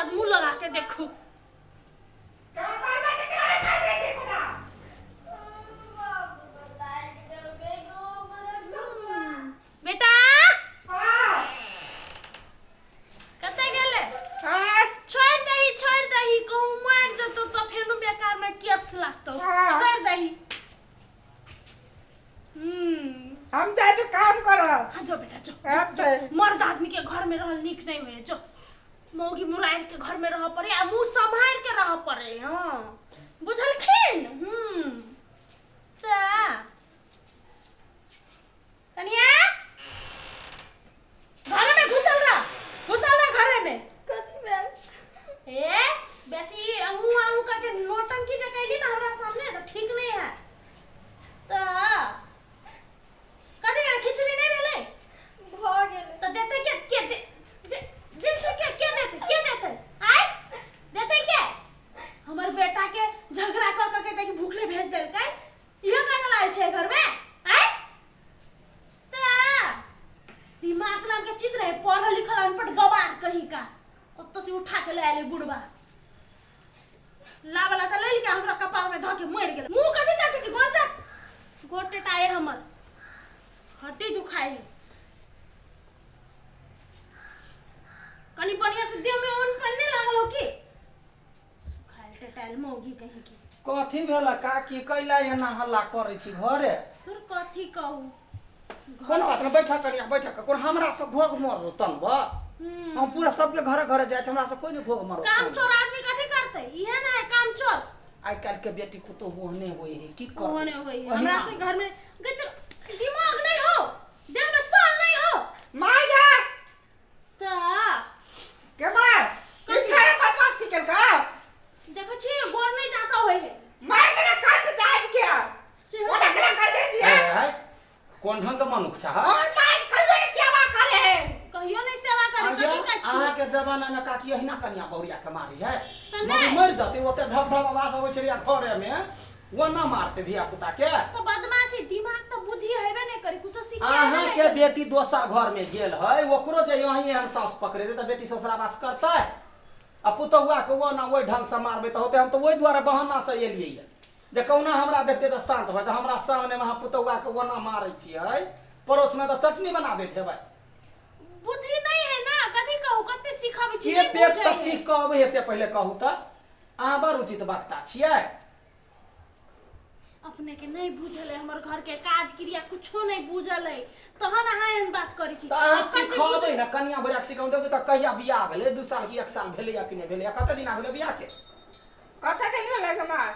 बाद मुंह लगा के देखू। काम करबा के केना खा जाइ छै खुदा। बेटा हां कतऽ गेलै? हां छोड़ि दही, छोड़ि दही, कहूँ मरि जेतौ तऽ फेनो बेकार में केस लागतौ। हाँ। छोड़ि दही। हम्म हम जाइ छी काम करब। हाँ जो बेटा जो। हेतै। मर्द आदमी के घर में रहल नीक नहीं होए, जो मौगी मुराइर के घर में रह पड़े आ मुंह सम्हार के रह पड़े। हाँ बुझलखिन? ता कनिया घरे में घुसल रह, घुसल रह घरे में। कथी भेल? ए बेसी अंगू अंगू करके नौटंकी जे कैली ना हमरा सामने तो ठीक नहीं है। त कथी भेल? खिचड़ी नहीं भेलै? भऽ गेलै। त देतै के? के दे दे जिससे के के देतै? के देतै? आय देतै के? हमर बेटा के झगड़ा क क के देखी भूखले भेज देलकै, इहो कारण आयल छै घर में। आय त दिमाग नाम के चीज रहे, पढ़ल लिखल अनपढ़ गवार कहीं का ओतऽ से उठा के ले आले बुढ़बा ला वाला त ले के हमरा कपार में धऽ के मरि गेल। मुंह कथी ताकै छी? गोर जा गोर टेटाए हमर हड्डी दुखाए है। कनी बढ़िया से देह में ऊन पर नहीं लागल हो की खायल टेटायल मौगी कहीं की। कथी भेल काकी? कैला एना हल्ला करै छी घरे? तोर कथी कहू। कोनो बात नहि, बैठक कनिया बैठक। कोन हमरा से घोघ मरलो तनब? हम पूरा सबके घरे घरे जाइ छी, हमरा से कोई नहि घोघ मरलो। काम चोर आदमी कथी करतै? इहे ना है काम चोर। आइ काल्हि के बेटी पुतोहु ओहने होइ है, की करबै? ओहने होइ है। ओहिना। हमरा से घर में गई तो दिमाग नहीं हो, देह में साल नहीं हो। माय गा त के मार ई फेर बदमाश की केलका? देखै छी गोर नहीं जाता होय है। मार के काट दाब के सेहो ओला केना कर दे छी? ए, ए, कोन ढंग के मनुख छह? और माय कहियो ने सेवा करे है। कहियो नहीं सेवा करे। कथी का छी? अहाँ के जमाना में काकी अहिना कनिया बहुरिया के मारी है? तऽ नहि। मरि जतै, ओते ढप ढप आवाज अबै छै घरे में, ओना मारते धिया पुता के। तो बदमाशी दिमाग तो बुद्धि हेबे नहीं करी, कुछो सीखे अहाँ के बेटी दोसर घर में गेल है, ओकरो जे यहीं एहन सास पकड़े तऽ बेटी ससुरावास करतै? आ पुतहुआ के ओना ओहि ढंग से मारबै तऽ होतै? हम तऽ ओहि दुआरे बहाना से एलियै ये जे कहुना हमरा देखते तऽ शांत भऽ, हमरा सामने में अहाँ पुतहुआ के ओना मारै छियै, पड़ोस में तऽ चटनी बना दैत हेबै। बुद्धि नहीं है ना, कथी कहू, कते सिखाबै छी। के नहीं पेट से बुझै है। सीख कऽ अबै है से पहिले कहू तऽ। अहाँ बड़ उचित वक्ता छियै। अपने के नहीं बुझल है हमर घर के काज क्रिया, कुछो नहीं बुझल है तहन अहाँ एहन बात करै छी। तऽ अहाँ अब कथी सिखबै ने कनिया बरिया के सिखाउ। देखू तऽ कहिया बियाह भेलै, 2 साल की 1 साल भेलै या कि नहि भेलै? कते दिना भेलै बियाह के? कते दिन भेलै गे माय?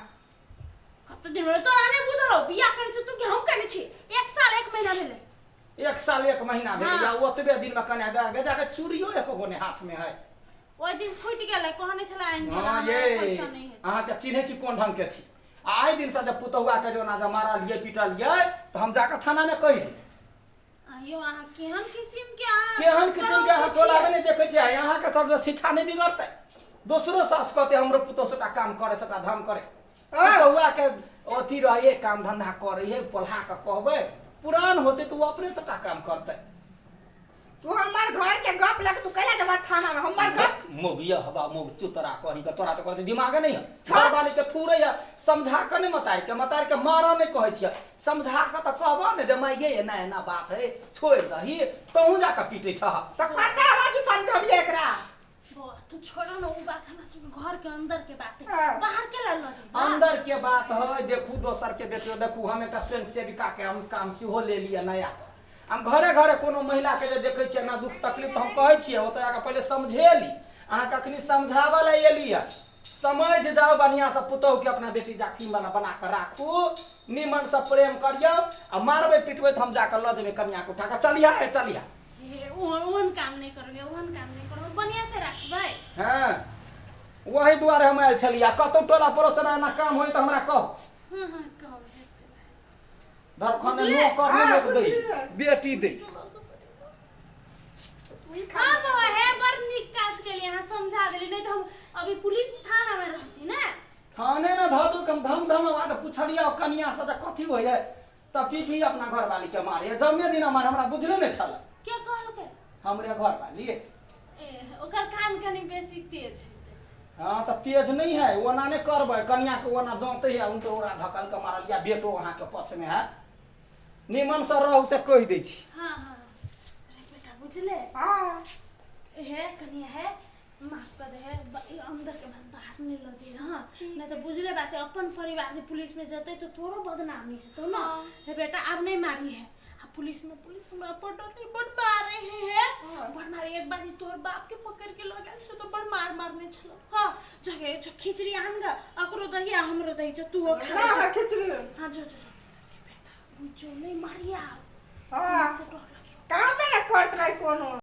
कते दिन भेलै तोरा नहीं बुझल हो? बियाह करै छी तू कि हम करै छी? 1 साल 1 महीना भेलै। 1 साल 1 महीना भेलै? हाँ। या ओतबे दिन में कन्या बियाह बेटा के चूड़ियो एको गो ने हाथ में है। ओहि दिन फूटि गेलै, कहने छलै आनि के हाँ हमरा ये पैसा नहीं है। अहाँके चिन्है छी कोन ढंग के छी। आ आइ दिन से जब पुतहुआ के जो ना मारलियै पिटलियै तऽ हम जाकऽ थाना में कहि देब। आइयो अहाँ केहन किसिम के अहाँ केहन किसिम के अहाँ पड़ोसी टोला छियै? में नहि देखै छियै? अहाँके तरफ से शिक्षा नहि बिगड़तै? दोसरो सास कहतै हमरो पुतोह सबटा काम करे, सबटा धाम करे। पुतहुआ के अथी रहे, काम धंधा करे है, पोल्हा के कहबै पुरान होतै तऽ ओ अपने सबटा काम करतै। तू हमर घर के गप लग तू कैला जब थाना में हमर गप? मोगिया हवा मोग चुतरा कहीं के, तोरा तऽ कहते दिमागे नहीं है। घर वाली के थूरे है, समझा के नहीं, मतार के मतार के मारा नहीं कहै छियै, समझा के तऽ कहबह ने जे माय गे एना एना बात है, छोड़ि दही, तहूँ जाके पीटै छह। तऽ कते आवाज समझबियै एकरा? बौआ तू छोड़ो ना उ बात, हमरा सबके घर के अंदर के बात है। हाँ। बाहर के ला ल जाइबा? अंदर के बात है। देखू दोसर के बेटियो, देखू हम एकटा स्वयं सेविका के हम काम सेहो ले लिअ नया पर। हम घरे घरे कोनो महिला के जे देखै छियै ना दुख तकलीफ तऽ हम कहै छियै ओतऽ जाकऽ पहिले समझेली। अहाँके अखनी समझाबऽ लए एली है, समझ जाउ बढ़िआँ से। पुतोहु के अपना बेटी जाति बना बना कऽ राखू, निमन से प्रेम करियौ। आ मारबै पिटबै तऽ हम जाकऽ लऽ जेबै कनिया के उठा कऽ। चलिहा हे, चलिहा। हे ओहन ओहन काम नहीं करबै, ओहन काम नहीं करबै, बढ़िया से राखबै। हँ, वही दुआरे हम आयल छलियै। कतहु टोला पड़ोस में एना काम होइ तऽ हमरा कहू। हाँ हाँ कहब हेतै। दरखने बुझले? नौकर नहि हाँ, लोक दै बुझलियै। बेटी दै। तू ई खा। हाँ बौआ हे, बड़ नीक काज केलियै अहाँ, समझा देली, नहीं तो हम अभी पुलिस थाना में रहती ना। थाने में धऽ दू। हम धम धम आवाज पुछलियै कनिया से तऽ कथी होइ है, तऽ पी पी अपना घरवाली के मारे जन्मे दिन हमार, हमरा बुझले नहि छल। के कहलकै? हमरे घरवाली। ए ओकर कान कनी बेसी तेज है। हाँ तऽ तेज नहीं है, ओना नहि करबै, कनिया के ओना जौते है उनके ओरा धकल के मारल या बेटो अहाँके पक्ष में है। निमन से रहू से कहि दै छी। हाँ हाँ अरे बेटा बुझले। हाँ। हे कनिया है, माफ कर दे है, ई अंदर के बात बाहर नहीं लऽ जइहे। हाँ, ठीक। नहीं तो बुझले बात है, अपन परिवार जे पुलिस में जते तो तोरो बदनामी हेतौ ना। हाँ। हे बेटा आब नहीं मारी है, आ पुलिस में पुलिस हमरा पर डर नहीं, बड़ मारे है, हे। हाँ। बड़ मारे। एक बार तोहर बाप के पकड़ के लऽ गेल छलो तो बड़ मार मारने छलो। हाँ जो जो खिचड़ी आन गा, अकरो दही आ हमरो दही, जो तू खा ना ले। है खिचड़ी। हाँ जो जो जो हे बेटा जो नहीं मारिया। हाँ। से डर लगे। काम में ना करत रही कोनो।